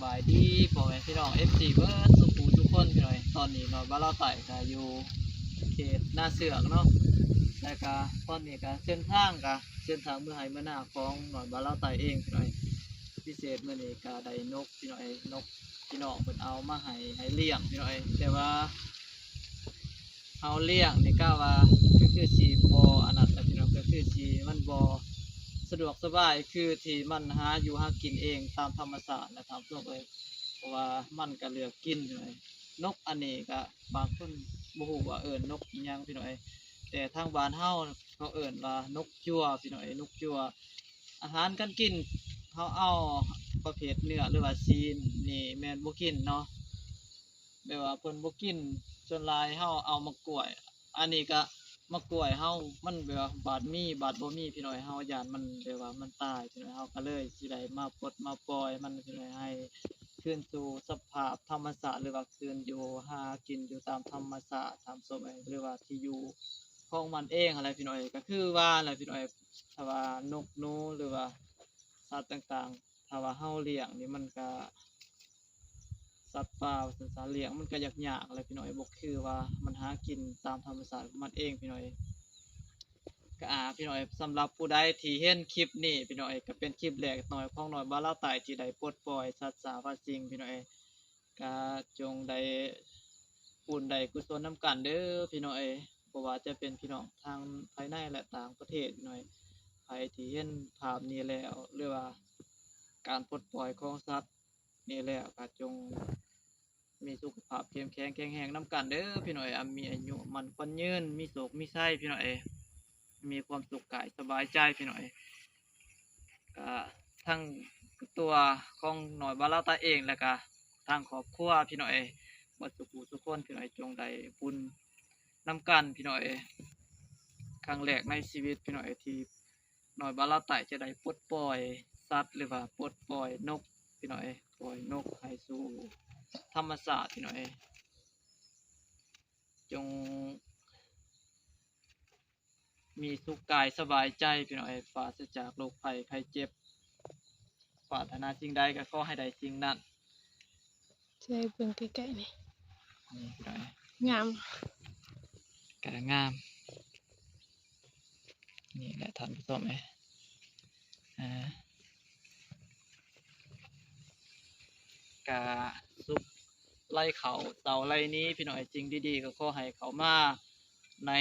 ສະບາຍດີພໍ່ແມ່ພີ່ນ້ອງ ເອັຟຊີ ເບິດສູ່ຜູ້ສູ່ຄົນພີ່ນ້ອງ. ຕອນນີ້ນ້ອຍບ່າວລາວໃຕ້ກະຢູ່ເຂດນາເຊືອກເນາະ ແລະກະຕອນນີ້ກະເສັ້ນທາງກະເສັ້ນທາງເມືອໄຮ່ເມືອນາຂອງນ້ອຍບ່າວລາວໃຕ້ເອງພີ່ນ້ອງ. ພິເສດມື້ນີ້ກະໄດ້ນົກພີ່ນ້ອງ ນົກພີ່ນ້ອງເພິ່ນເອົາມາໃຫ້ ໃຫ້ລ້ຽງພີ່ນ້ອງ ແຕ່ວ່າ ເຮົາລ້ຽງນີ້ກະວ່າ ກະຄືຊິບໍ່ອັນນັ້ນແຫຼະພີ່ນ້ອງ ກະຄືຊິມັນບໍ່ສະດວກສະບາຍ ຄືທີ່ມັນຫາຢູ່ຫາກິນເອງຕາມທຳມະຊາດນະທ່ານຜູ້ຊົມເອີຍ. ເພາະວ່າມັນກະເລືອກກິນພີ່ນ້ອງ. ນົກອັນນີ້ກະບາງຄົນບໍ່ຮູ້ວ່າເອີ້ນນົກອີ່ຫຍັງພີ່ນ້ອງ ແຕ່ທາງບ້ານເຮົາເຂົາເອີ້ນວ່ານົກຈົວພີ່ນ້ອງ ນົກຈົວ. ອາຫານການກິນ ເຮົາເອົາປະເພດເນື້ອ ຫຼືວ່າຊີ້ນນີ້ແມ່ນບໍ່ກິນເນາະ ແບບວ່າເພິ່ນບໍ່ກິນ. ສ່ວນຫຼາຍເຮົາເອົາໝາກກ້ວຍ ອັນນີ້ກະໝາກກ້ວຍເຮົາມັນແບບວ່າບາດມີບາດບໍ່ມີພີ່ນ້ອງ ເຮົາຢ້ານມັນແບບວ່າມັນຕາຍພີ່ນ້ອງ ເຮົາກະເລີຍຊິໄດ້ມາປົດມາປ່ອຍມັນພີ່ນ້ອງ ໃຫ້ຄືນສູ່ສະພາບທຳມະຊາດ ຫຼືວ່າຄືນຢູ່ຫາກິນຢູ່ຕາມທຳມະຊາດ ຕາມສົມ ຫຼືວ່າທີ່ຢູ່ຂອງມັນເອງຫັ້ນແຫຼະພີ່ນ້ອງ. ກະຄືວ່າແຫຼະພີ່ນ້ອງ ຖ້າວ່ານົກໜູ ຫຼືວ່າສັດຕ່າງໆ ຖ້າວ່າເຮົາລ້ຽງນີ້ມັນກະ ສັດປ່າວ່າຊັ້ນຊະ ລ້ຽງມັນກະຍາກໆແຫຼະພີ່ນ້ອງ ບໍ່ຄືວ່າມັນຫາກິນຕາມທຳມະຊາດຂອງມັນເອງພີ່ນ້ອງ. ກະ ອາ ພີ່ນ້ອງ ສຳລັບຜູ້ໃດທີ່ເຫັນຄລິບນີ້ພີ່ນ້ອງ ກະເປັນຄລິບແລກນ້ອຍຂອງນ້ອຍບ່າວລາວໃຕ້ທີ່ໄດ້ປົດປ່ອຍສັດສາພັດສິ່ງພີ່ນ້ອງ ກະຈົ່ງໄດ້ບຸນໄດ້ກຸສົນນຳກັນເດີພີ່ນ້ອງ. ບໍ່ວ່າຈະເປັນພີ່ນ້ອງທາງພາຍໃນ ແລະ ຕ່າງປະເທດພີ່ນ້ອງ ໃຜທີ່ເຫັນພາບນີ້ແລ້ວ ຫຼືວ່າການປົດປ່ອຍຂອງສັດ ນີ້ແລ້ວກະຈົ່ງມີສຸຂະພາບເຂັ້ມແຂງແຂງແຮງນຳກັນເດີພີ່ນ້ອງ ອາ ມີອາຍຸໝັ້ນຂວັນຍືນ ມີໂຊກມີໄຊພີ່ນ້ອງ ມີຄວາມສຸກກາຍສະບາຍໃຈພີ່ນ້ອງ. ກະທັງຕົວຂອງນ້ອຍບ່າວລາວໃຕ້ເອງ ແລະກະທັງຄອບຄົວພີ່ນ້ອງ ເບິດສູ່ຜູ້ສູ່ຄົນພີ່ນ້ອງ ຈົ່ງໄດ້ບຸນນຳກັນພີ່ນ້ອງ. ຄັ້ງແລກໃນຊີວິດພີ່ນ້ອງ ທີ່ ນ້ອຍບ່າວລາວໃຕ້ຈະໄດ້ປົດປ່ອຍສັດ ຫຼືວ່າປົດປ່ອຍນົກພີ່ນ້ອງ ປ່ອຍນົກໃຫ້ສູ່ທຳມະຊາດພີ່ນ້ອງ. ຈົ່ງມີສຸກກາຍສະບາຍໃຈພີ່ນ້ອງ ປາສະຈາກໂລກໄພໄຂ້ເຈັບ ປາດຖະໜາສິ່ງໃດກະຂໍໃຫ້ໄດ້ສິ່ງນັ້ນ. ໃສ່ເບິ່ງໃກ້ໆນີ້ ນີ້ພີ່ນ້ອງ ງາມ ກະງາມ ນີ້ແຫຼະທ່ານຜູ້ຊົມເອີຍ ອາ ກະສຸກໄລ່ເຂົ້າເສົາໄລ່ໜີພີ່ນ້ອງ. ສິ່ງດີໆກະຂໍໃຫ້ເຂົ້າມາໃນ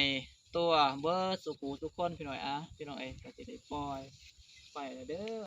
ຕົວເບິດສູ່ຜູ້ສູ່ຄົນພີ່ນ້ອງ. ອາ ພີ່ນ້ອງເອີຍ ກະຊິໄດ້ປ່ອຍໄປແລ້ວເດີ.